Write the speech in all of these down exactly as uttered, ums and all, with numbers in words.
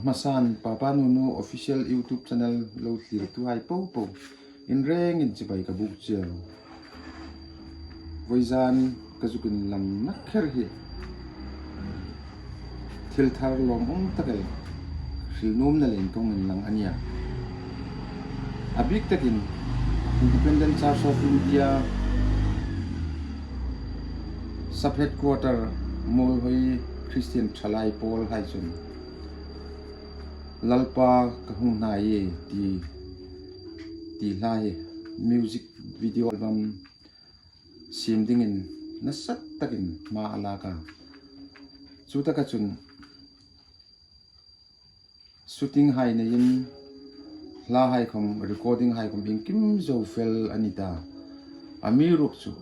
Hmasan Papa Nunu Official YouTube channel lo thlirtuhai popo, in rengin chibai ka buk cheu. Voizan ka zuk inlang na kher hi thil thar lawmum tak el, hril nuomna leiin ka hung inlang a nih a. A bik takin Independent Church of India Sub Headquarter Muolhoi Christian Thalai Pawl hai chun Lalpa ka hung hnai e ti, ti hla hi music video album siem dingin nasa takin hma a lak a. Chutaka chun shooting hai neiin, hla hai khom, recording hai khom iengkim zo fel a ni ta. Amiruokchu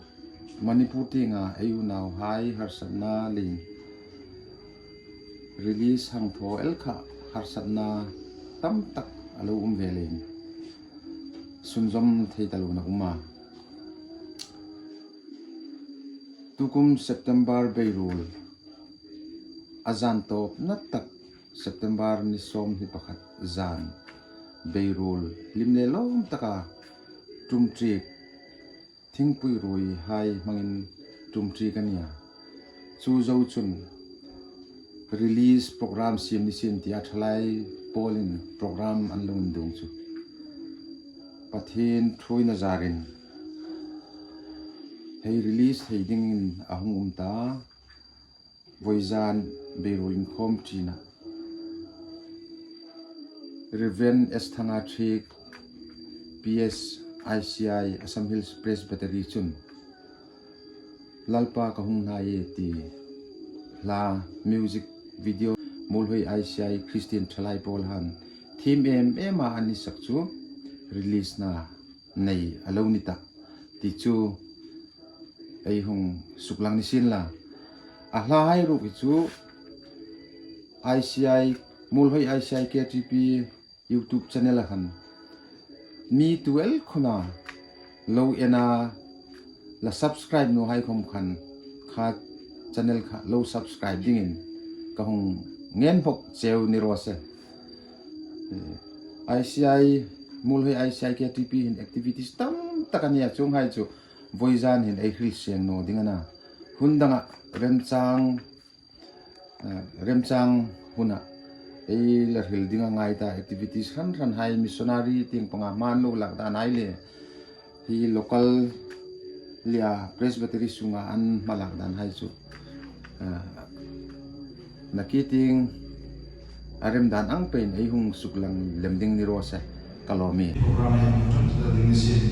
Manipur tienga ei unauhai harsatna leiin release hang thaw el kha harsatna tam tak a lo um ve leiin sunzawm thei taluo na um a. Tukum September beiruol a zan tawpna tak, September ni sawmhni pakhat zan beiruol hlim le lawm taka tumṭiek, thingpui ruoi hai hmangin tumṭiek a nih a. Chu zo chun release program siem ni sien tia Thalai Pawlin program an lo induong chu Pathien ṭhuoina zarin hei release thei dingin a hung um ta. Voizan beiruol inkhawm ṭina Reverend S Thanga Thiek, P S, I C I, Assam Hills Presbytery chun Lalpa ka hung hnai e ti hla music video Muolhoi I C I Christian Thalai Pawl han thiem em em a an insak chu release na nei a lo ni ta ti chu ei hung suklang ni sien la. A hla hai ruok hi chu I C I, Muolhoi I C I K T P YouTube channel a khan mi tu el khona lo en a, la subscribe naw hai khom khan kha channel kha lo subscribe dingin ka hung ngen bawk cheu ni raw se. Eh, I C I, Muolhoi I C I K T P hin activities tam tak a nih a, chuonghai chu voizan hin ei hril seng naw ding a na. Hun danga remchang, eh, remchang huna ei la hril ding a ngai ta, activities hran hran hai, missionary tieng panga hma an lo lak dan hai le hi local leh Presbytery sunga an hma lak dan hai chu, ah, nakie tieng a rem dan ang peiin ei hung suklang lem ding ni raw se, ka lawm e. Program hi hung ṭan ta ding ni sien.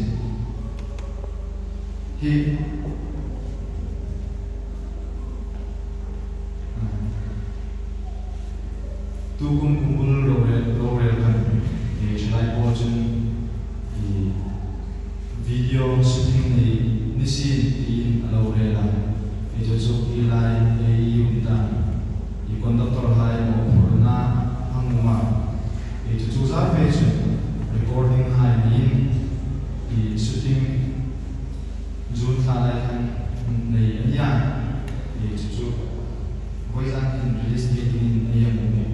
Hi Tukum kum bul rorel, rorel khan, eh, Thalai Pawl chun, eh, video shooting nei ni sien tiin a lo rel a. Eh, chu chu hi lai, eh, ei um dan, eh, conductor hai mawphurna hang um a. Eh, chu chu zar ve chun recording hai niin, eh, shooting June thla lai khan nei a nih a, eh, chu chu voizan hin release thei dingin ei hang um e.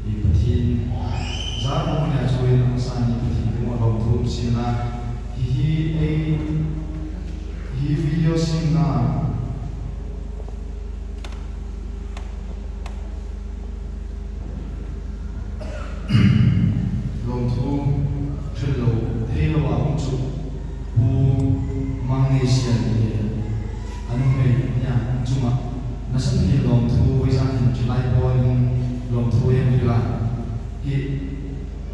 Eh, Pathien zar bawk a nih a, chuongin a hmasan hi Pathien kuomah lawmthu um sien la. Hi hi ei, hi video siemna lawmthu hril lo thei lo a um chu Pu Mangnei Sian le a nuhmei nia an chunga nasa takin lawmthu voizan hin Thalai Pawlin lawmthu ei hril a. Hi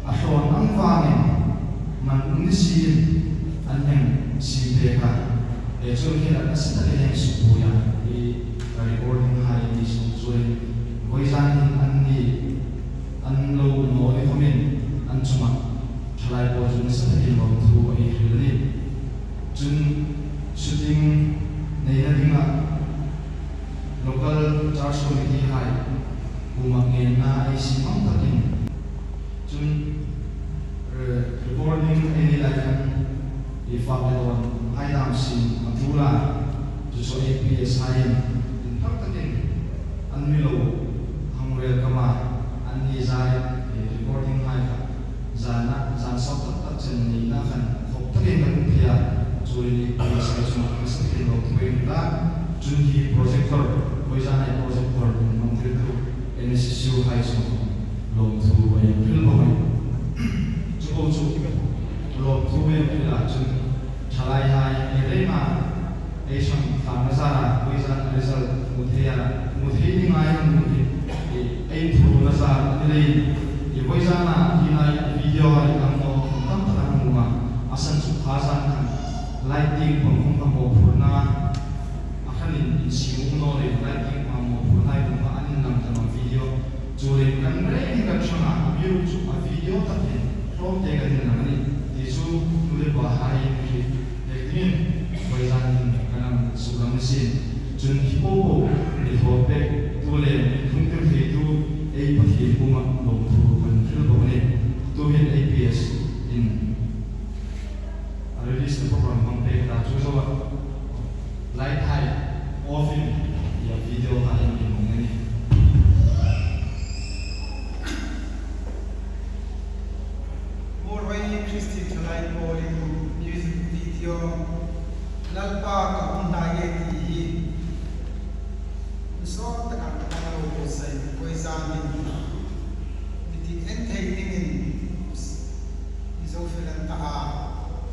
a hlawn ang vangin man um ni sien an hang siem pek a. Eh, chuong hin a nasa takin hang sukpui a. Hi a recording hai ni sung chuong voizan hin an ni an lo um naw ni khomin an chunga Thalai Pawl chun nasa takin lawmthu ei hril a nih. Chun shooting neina dinga local church committee hai kuoma ngenna ei siem ang takin, chun, eh, recording ei nei lai khan ei fak le dawn hai dam siem a tul a, chu chu A P S hai in inthar takin an mi lo hang welcome a. Jesuhai chu lawmthu ei hril bawk a nih. Chu po chu lawmthu ei hril a chun, thalaihai ei rênga ei ṭhang tlângna zâra vawizan result hmu thei a, hmu thei ni ngai an hmu hi ei inthurna zâr a ni leiin, vawizana hi lai video-hai kan hmu tam tak an hmu a, a san chu kha zân khan lighting pang hung ka mawphurna a khan in insiem um naw leiin lighting pang mawphurna hai pang an inlang ta naw video. Chuleiin kan rêng hi kan ṭhang a, amiruokchu a video tak hin tlawmte kan inlang a nih ti chu nu le pahai in hriet dingin vawizan hin kan hang suklang a nih. Chun hi po po mi thaw pektu le mi tlungtir theitu ei Pathien kuoma lawmthu kan hril bawk a nih. Tuhin A P S in a release-na program hmang pêk ta chu zoa light-hai off-in, a video-hai inhmang a nih. Muolhoi Christian Thalai Pawl-in music video Lalpa Ka Hung Hnai Ie ti hi insawt takin ka lo buotsai, vawizan hin mi ti en thei dingin mi zo fel an ta a.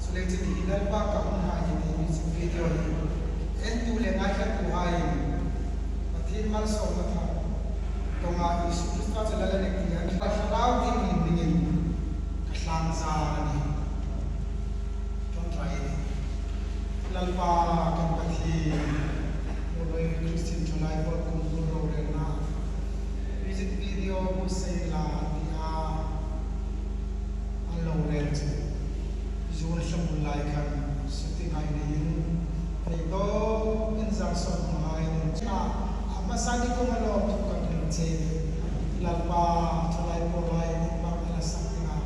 Chuleiin hi Lalpa Ka Hung Hnai Ie ti music video hi entu le ngaithlatuhai Pathien malsawmna thar tonga Isu Krista chu Lal a nih ti an thlarau thienghlim dingin ka tlangzar a nih. Kan try a nih. Lalpa kan Pathien, Muolhoi Christian Thalai Pawl kum rorelna music video buotsai la ti a, an lo rel chu June thla bul lai khan shooting-hai neiin, thei tawkin zar sawt hmanghai neiin. A hmasa ni kuoma lawmthu kan hril che. Lalpa, Thalai Pawlhai inpakna la sak dinga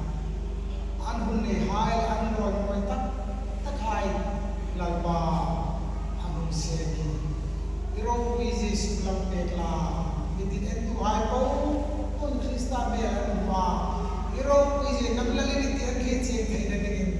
an hun neihai, an rawi mawi tak takhai Lalpa an hung seng hi i ropuizie suklang pek la, mi ti entuhai po po Krista hmêl an hmu a, i ropuizie nang Lal i nih ti an hriet chieng theina dingin